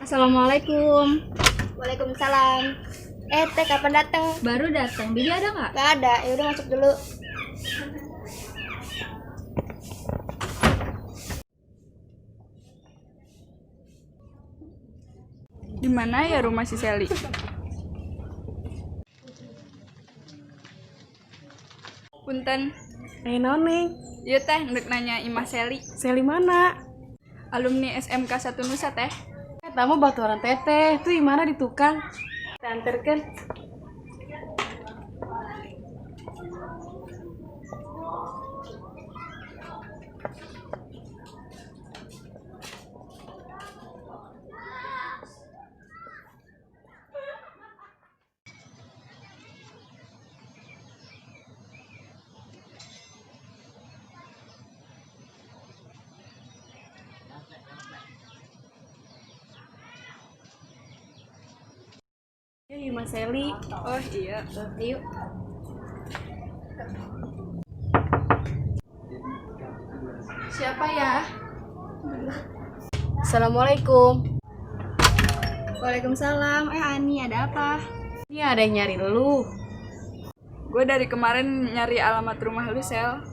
Assalamualaikum. Waalaikumsalam. Eh, Teh, kapan datang? Baru datang. Bibi ada nggak? Gak ada. Ya udah masuk dulu. Di mana ya rumah si Seli? Punten. Eh noneng, Iya teh, ndek nanya Imah Seli. Seli mana? Alumni SMK 1 Nusa teh. Eh, tamu baturan teteh, tuh gimana di tukang? Kita anterkan. Ya, Ima Seli. Oh iya. Yuk. Siapa ya? Assalamualaikum. Waalaikumsalam. Eh Ani, ada apa? Ini ada yang nyari lu. Gue dari kemarin nyari alamat rumah lu, Sel.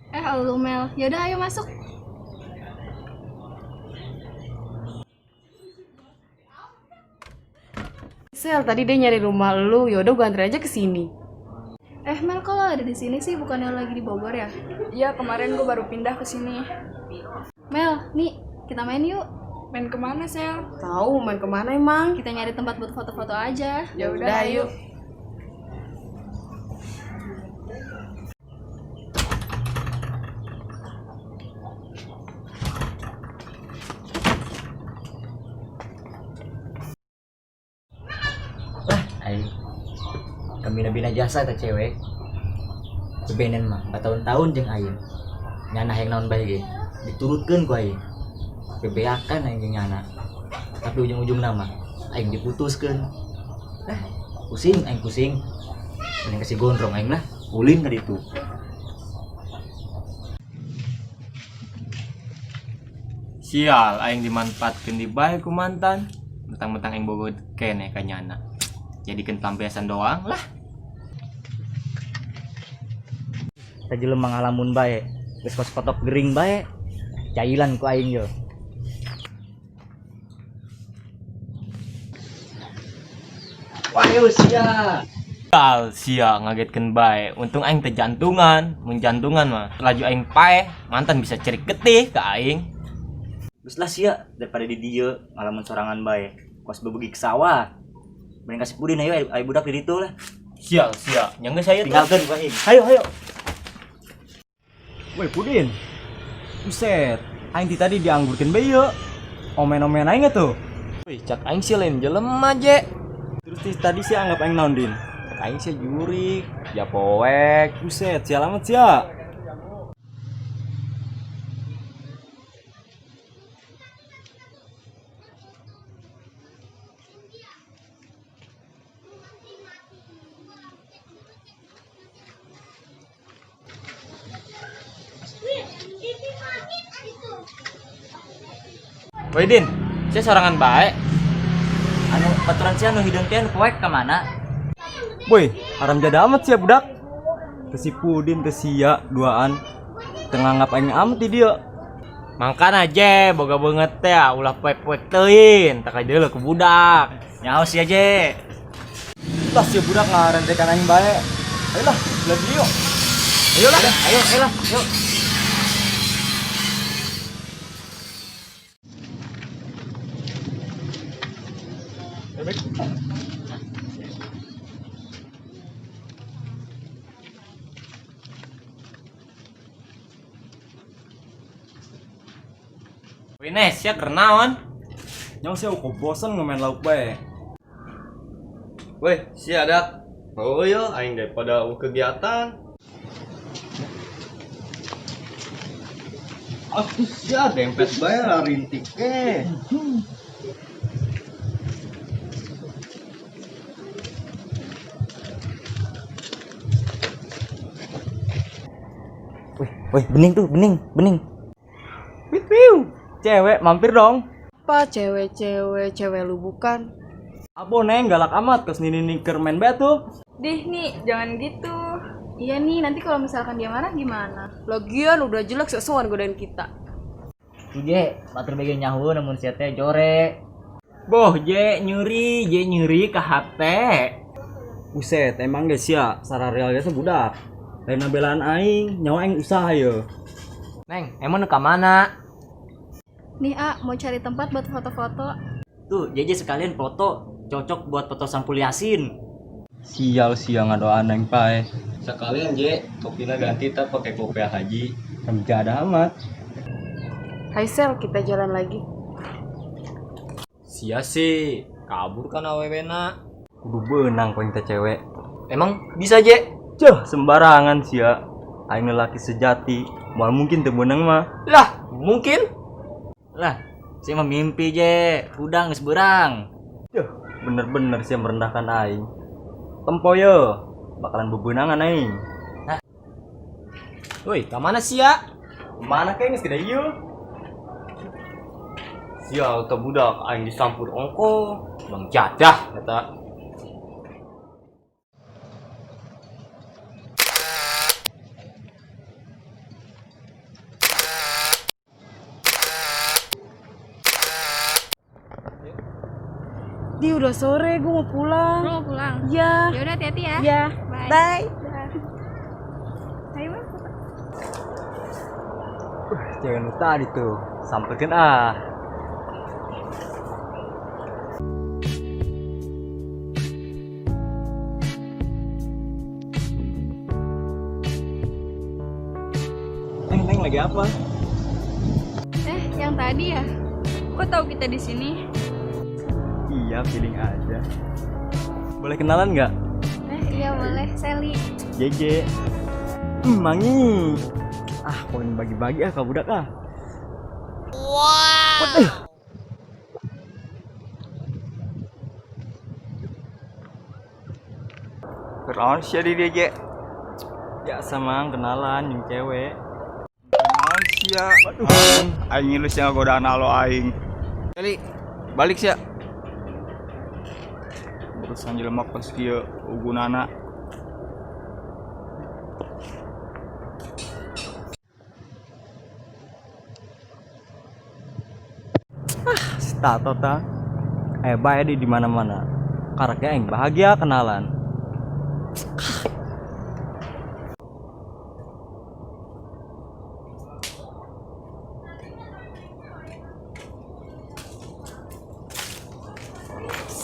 Eh lu Mel. Yaudah ayo masuk. Sel, tadi dia nyari rumah lu, yaudah gua anter aja ke sini. Eh Mel, kok lo ada di sini sih? Bukannya lo lagi di Bogor ya? Iya, kemarin gue baru pindah ke sini. Mel, nih kita main yuk. Main kemana, Sel? Tahu main kemana emang? Kita nyari tempat buat foto-foto aja. Ya udah, ayo. Lah, aing kami bina jasa eta cewek. Bebenen mah tahun-tahun jeung aing. Nyana hayang naon bae ge diturutkeun ku aing. Bebeakan aing jeung nyana. Tapi ujung-ujungna mah aing diputuskeun. Lah, pusing aing pusing. Mending kasih gondrong aing lah, ulin ka ditu. Sial, aing dimanfaatkeun di bae ku mantan. Mentang-mentang aing bogo keneh ka nyana. Jadikeun pelampiasan doang lah. Eta jelema ngalamun bae, geus kos kotok gering bae. Cailan ku aing yo. Wah, sia. Sial, sia ngagetkeun bae. Untung aing teu jantungan. Mun jantungan mah laju aing paeh, mantan bisa cerik getih ka aing. Geus lah sia daripada di dieu ngalamun sorangan bae. Kos bebegi ke sawah. Mending kasih pudin ayo ayo budak di ditu lah. Sial, sia. Nya geus aya tuh. Tinggalkeun ku aing. Hayo, hayo. Woi Pudin. Buset, aing ti tadi dianggurkeun bae yeuh. Omen-omen aing tuh. Wih, cak aing sih lain jelema je. Terus ti tadi sih anggap aing naon din? Cak aing sih jurik, ya poek. Buset, sial amat sia. Woi Din, sia sorangan bae. Anu baturan sia nu hideung teh nu poek ka mana? Woi, haram jadah amat sia budak. Ke si Pudin ke sia duaan. Teu nganggap aing amat di dieu. Mangkan aja, boga banget teh, ulah poek-poek teuing, tak aja ke budak. Nyaho sia je. Lah sia budak ngarentekan aing bae. Ayolah, lagi yuk. Ayo lah, ayo, ayo lah, yuk. Woi Nes, sia keur naon? Nyaho sia kok bosen ngemain lauk bae. Weh, si ada. Oh iya, aing daripada eueuh kegiatan. Aku sia dempet bae lah rintik eh. Wih, wih, bening tuh, bening, bening. Wih, piu. Cewek mampir dong. Apa cewek-cewek, cewek lu bukan? Abo neng galak amat kos nini keur main bae tuh. Dih nih, jangan gitu. Iya nih, nanti kalau misalkan dia marah gimana? Lagian udah jelek sok-sokan godain kita. Tuh Je, batur bagian nyaho namun sia teh jore. Boh Je, nyuri ke hate. Buset, emang geus sia sarareal ge budak. Lain belaan aing, nyawa aing usaha ye. Neng, emang nu ka mana? Nih A, mau cari tempat buat foto-foto. Tuh, JJ sekalian foto, cocok buat foto sampul Yasin. Sial sia ngadoan aing pae. Sekalian Je, topina ganti tak pakai kopiah haji. Jadah amat. Hai Sel, kita jalan lagi. Sia sih, kabur kan awewena. Kudu beunang poing teh cewek. Emang bisa Je? Ceuh, sembarangan sia. Aing lelaki sejati, moal mungkin teu beunang mah. Lah, mungkin. Lah, saya mah mimpi Je, udang geus beurang. Ceuh, bener-bener sia merendahkan aing. Tempo ye, bakalan bebenangan aing. Woi, ka mana sia? Mana kayak geus gede ieu? Sial teh budak aing disampur ongko. Bang jadah eta. Di udah sore, gue mau pulang. Lu mau pulang? Iya. Ya udah hati-hati ya. Iya. Bye. Bye. Ayo, Bang. Cewek nu tadi tuh, samperkeun ah. Neng, neng lagi apa? Yang tadi ya? Kok tahu kita di sini? Iya, feeling aja. Boleh kenalan nggak? Iya boleh, Sally. JJ. Mangi. Ah, poin bagi-bagi ah ka budak ah. Wow. Kenalan sia di dia, Je. Biasa mang kenalan jeung cewek. Kenalan sia. Aing ngilu sia ngagodaan alo aing. Kali balik sia. Urusan jelema kos kieu ugunana. Si Tato ta. Bae di mana-mana. Karaknya aing bahagia kenalan.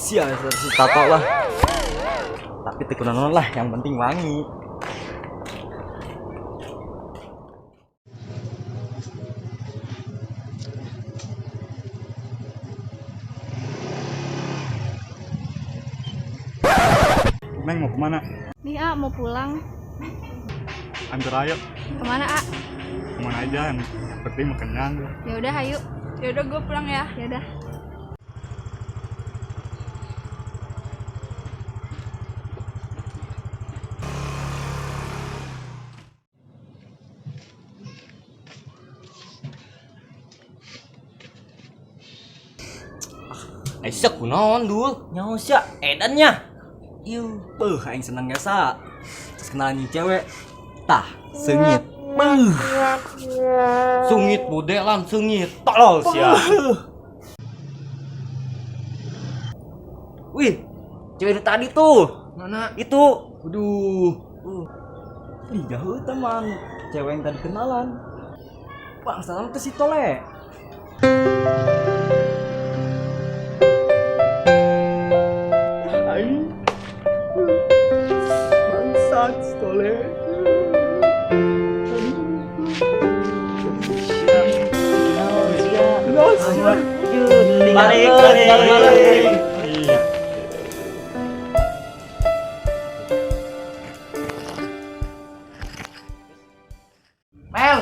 Sia si Tato lah. Tapi teu kunaon lah, yang penting wangi. Neng mau kemana? Nih A, mau pulang. Antar ayo. Kemana A? Kemana aja yang penting mau kenyang. Ya udah, ayo. Ya udah gue pulang ya. Ya udah. Aisyah kunaon dul? Nyaho sia, edannya. Ieu, beuh aing seneng ge sa. Terus kenalan jeung cewek. Tah, seungit. Beuh. Sungit modelan sungit. Tolol sia. Wih, cewek itu tadi tuh. Mana? Itu. Aduh. Ih, jauh teman. Cewek yang tadi kenalan. Bangsa teh si Tole. Aing. Bangsat si Tole. Balik, balik, balik. Mel.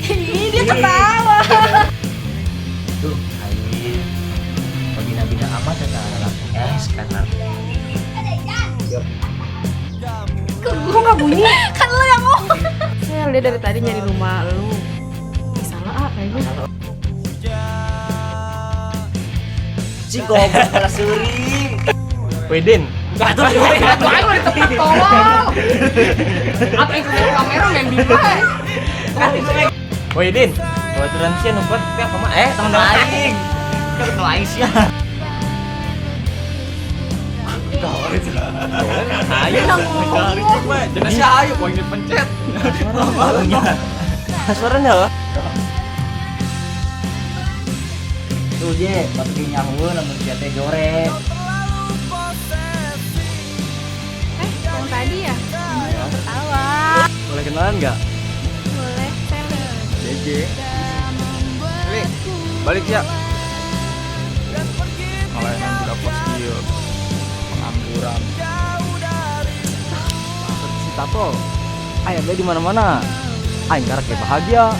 Ih, dia ketawa. Tuh, aing pembina-bina amat kata anak sekarang. dari tadi nyari rumah lu. Ih, salah ah kayaknya. Si goblok malah seuri. Widin. Atuh aing mah di tempat tolol. Atuh aing ke kamera main bima. Widin. Babaturan sia nu kuat pihak kumaha? Temen aing. Kan aing sia. Ayo. Jangan sia ayo poin dipencet. Suaranya lah. Tuh je, batu ge nyaho lamun sia teh jorek. Yang tadi ya? Ketawa. Boleh kenalan nggak? Boleh, Sally. JJ. Li, balik ya. Ngalahin budak kos kieu. Pengangguran. Si Tato. Ayam di mana-mana. Aing karak bahagia.